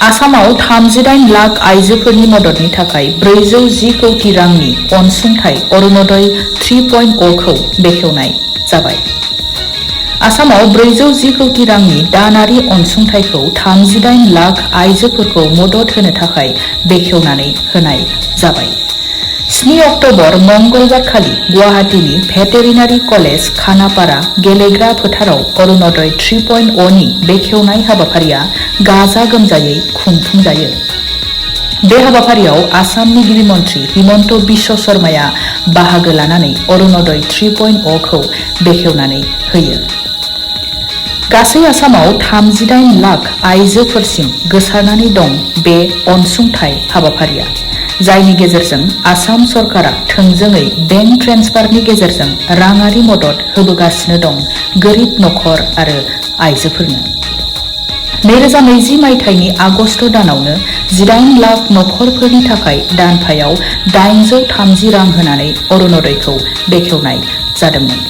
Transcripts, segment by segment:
आसामाव 38 लाख आइजोफोरनि मददनि थाखाय 410 कौटि रांनि अनसुंथाइ अरुणोदय 3.0 खौ बेखेवनाय जाबाय। आसामाव 410 कौटि रांनि दानारि अनसुंथाइखौ 38 लाख आइजोफोरखौ मदद होनो थाखाय बेखेवनानै होनाय जाबाय। 7 अक्ट'बर मंगलबार खालि गुवाहाटीनि भेटेरिनारि कलेज खानापारा गेलेग्रा फोथाराव अरुणोदय 3.0 नि बेखेवनाय हाबाफारिया गाजा गोमजायै खुंफुंजायो। बे हाबाफारियाव आसामनि गिबि मन्थ्रि हिमन्त बिश्व शर्माया बाहागो लानानै अरुणोदय 3.0 खौ बेखेवनानै होयो। गासै आसामाव 38 लाख आइजोफोरसिम गोसारनानै दं बे अनसुंथाइ हाबाफारिया, जायनि गेजेरजों आसाम सरकारा थोंजोङै बेंक ट्रेन्सफारनि गेजेरजों राङारि मदद होबोगासिनो दं गोरिब नखर आरो आइजोफोरनो। 2020 मायथाइनि आगस्ट दानावनो 18 लाख नखरफोरनि थाखाय दानफायाव 830 रां होनानै अरुणोदयखौ बेखेवनाय जादोंमोन।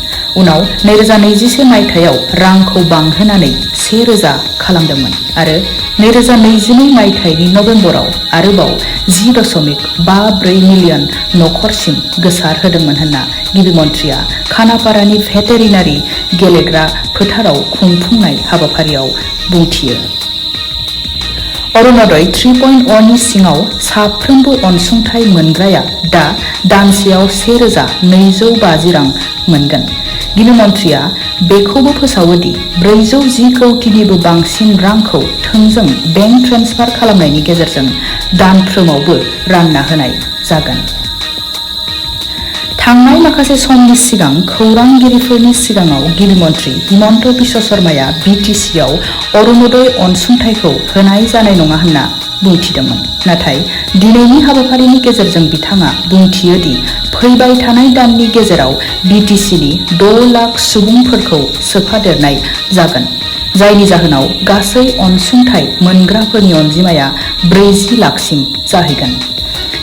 उनाव 2021 मायथाइयाव रांखौ बांहोनानै 1000 खालामदोंमोन आरो 2022 मायथाइनि नभेम्बराव आरोबाव 10.54 मिलियन नखरसिम गोसार होदोंमोन होनना गिबि मन्थ्रिया खानापारानि भेटेरिनारि गेलेग्रा फोथाराव खुंफुंनाय हाबाफारियाव बुंथियो। अरुणोदय 3.0 नि सिङाव साफ्रोमबो अनसुंथाइ मोनग्राया दा दानसेयाव 1250 रां मोनगोन। गिबि मन्थ्रिया बेखौबो फोसावोदि 410 कौटिनिबो बांसिन रांखौ थोंजों बेंक ट्रेन्सफार खालामनायनि गेजेरजों दानफ्रोमावबो रानना होनाय जागोन। थांनाय माखासे समनि सिगां खौरांगिरिफोरनि सिगाङाव गिबि मन्थ्रि हिमन्त बिश्व शर्माया बिटिसिआव अरुणोदय अनसुंथाइखौ होनाय जानाय नङा होनना बुंथिदोंमोन। नाथाय दिनैनि हाबाफारिनि गेजेरजों बिथाङा बुंथियोदि फैबाय थानाय दाननि गेजेराव बिटिसिनि 6 लाख सुबुंफोरखौ सोफादेरनाय जागोन, जायनि जाहोनाव गासै अनसुंथाइ मोनग्राफोरनि अनजिमाया 40 लाखसिम जाहैगोन।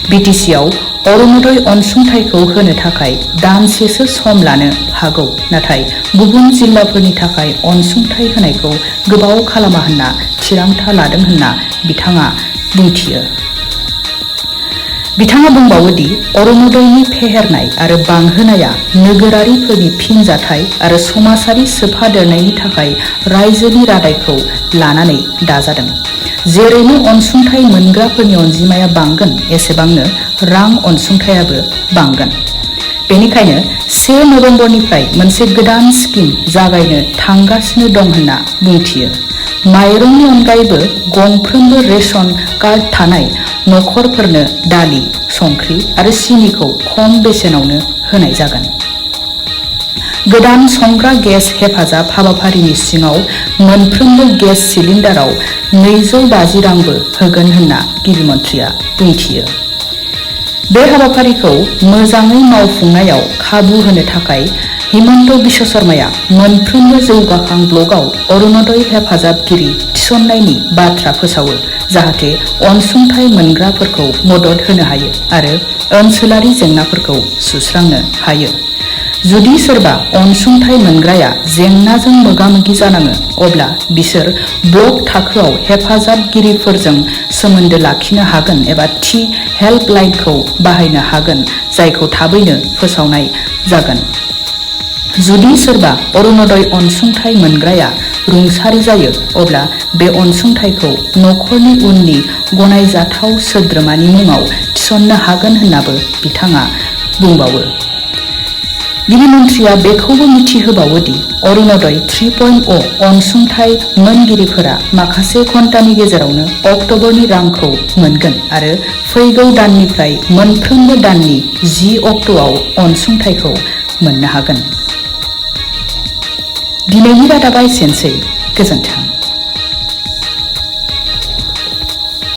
बिटिसिआव अरुणोदय अनसुंथाइखौ होनो थाखाय दानसेसो सम लानो हागौ, नाथाय गुबुन जिल्लाफोरनि थाखाय अनसुंथाइ होनायखौ गोबाव खालामा होनना थिरांथा लादों होनना बिथाङा बुंथियो। बिथाङा बुंबावोदि अरुणोदयनि फेहेरनाय आरो बांहोनाया नोगोरारिफोरनि फिनजाथाय आरो समाजारि सोफादेरनायनि थाखाय रायजोनि रादायखौ लानानै दाजादों। जेरैनो अनसुंथाइ मोनग्राफोरनि अनजिमाया बांगोन एसेबांनो रां अनसुंथायाबो बांगोन। बेनिखायनो 1 नभेम्बरनिफ्राय मोनसे गोदान स्किम जागायनो थांगासिनो दं होनना बुंथियो। माइरंनि अनगायैबो गंफ्रोमबो रेशन कार्ड थानाय नखरफोरनो दालि, संख्रि आरो सिनिखौ खम बेसेनावनो होनाय जागोन। गोदान संग्रा गेस हेफाजाब हाबाफारिनि सिङाव मोनफ्रोमबो गेस सिलिन्डाराव 250 रांबो होगोन होनना गिबि मन्थ्रिया बुंथियो। बे हाबाफारिखौ मोजाङै मावफुंनायाव खाबु होनो थाखाय हिमन्त बिश्व शर्माया मोनफ्रोमबो जौगाखां ब्लकआव अरुणोदय हेफाजाबगिरि थिसननायनि बाथ्रा फोसावो, जाहाथे अनसुंथाइ मोनग्राफोरखौ मदद होनो हायो आरो ओनसोलारि जेंनाफोरखौ सुस्रांनो हायो। जुदि सोरबा अनसुंथाइ मोनग्राया जेंनाजों मोगा-मोगि जानाङो, अब्ला बिसोर ब्लक थाखोआव हेफाजाबगिरिफोरजों सोमोन्दो लाखिनो हागोन एबा थि हेल्पलाइनखौ बाहायनो हागोन, जायखौ थाबैनो फोसावनाय जागोन। जुदि सोरबा अरुणोदय अनसुंथाइ मोनग्राया रुंसारि जायो, अब्ला बे अनसुंथाइखौ नखरनि उननि गनायजाथाव सोद्रोमानि मुङाव थिसननो हागोन होननाबो बिथाङा बुंबावो। गिबि मन्थ्रिया बेखौबो मिथिहोबावोदि अरुणोदय 3.0 अनसुंथाइ मोनगिरिफोरा माखासे घन्टानि गेजेरावनो अक्ट'बरनि रांखौ मोनगोन आरो फैगौ दाननिफ्राय मोनफ्रोमबो दाननि 10 अक्ट'आव अनसुंथाइखौ मोननो हागोन। दिनैनि रादाबा एसेनोसै। गोजोन्थों।